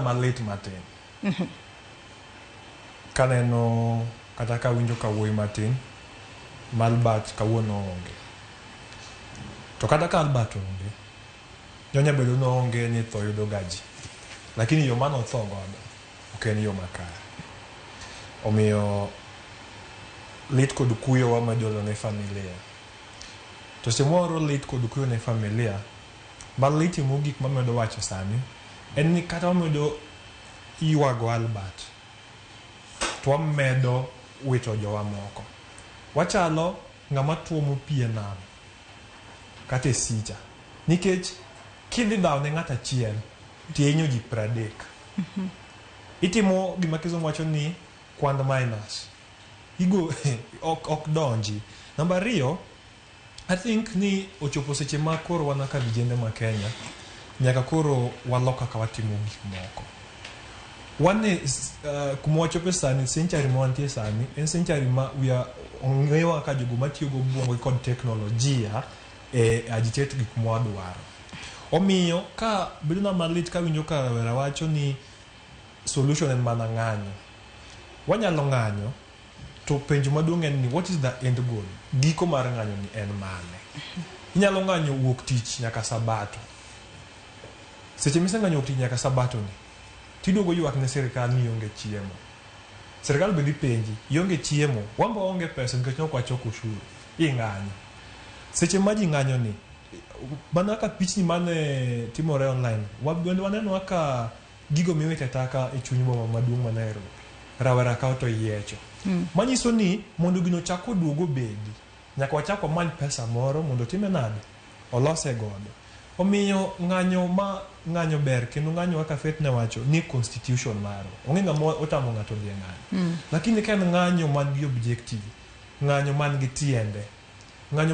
Malit matin. Kaneno kata kawinjo ka wuoyi matin ma Albert kawuono onge. To kata ka Albert onge, nyonya bedo ni oonge ni tho yudo ga ji. Lakini yo mane otho godo ok en yo makare. Omiyo lit kod kuyo wamedo olo ne familia. To seche mwaoro lit kod kuyo ne familia, Malitie mogik mamedo wacho sani en ni kata wamedo ywago Albert to wamedo wito jowa moko. Wachalo ng'ama tuomo pi e nam kata e sicha nikech kidhi dhawo ne ng'ato achiel to ihinyo ji 30. Itimo gima kizungu wacho ni kwand minus. Igo ok donji. Namba ariyo, I think ni ochopo seche ma koro wan kaka vijende ma Kenya nyaka koro walok kaka watimo gik moko. Wan e kuma wachope sani, century ma wantie sani en century ma we are ong'ewa kaka jogo matiyo gi obuongo kod teknolojia e agitate gik mwadwaro. Omiyo ka bedo na malit kawinjo ka rawera wacho ni solution en mana ng'anyo. Wanyalo ng'anyo To penjo maduong' en ni what is the end goal? Giko mar ng'anyo ni en mane? Inyalo ng'anyo wuok tich nyaka sabato. Seche miseng'anyo wuok tich nyaka sabato ni, tiduogo ywak ne sirikal ni ionge chiemo. Sirikal be dhi penji, ionge chiemo, wan be waonge pesa nikech ne ok wachoko ushuru. Ing'anyo. Seche ma ji ng'anyo ni, mana kaka pichni mane timore online, bende waneno kaka Gigo miwito e taka e chuny boma maduong' ma Nairobi, rawera kawo to yiecho. Manyiso ni mondo gino ochak oduog obedi, nyaka wachak wamany pesa moro mondo otime nade? Olose godo. Omiyo ng'anyo ma ng'anyo ber kendo ng'anyo kaka Faith ne wacho ni constitution marwa. Onge ng'ama otamo ng'ato dhi e ng'anyo. Lakini ka en ng'anyo man gi objective, ng'anyo man gi tiende, ng'anyo.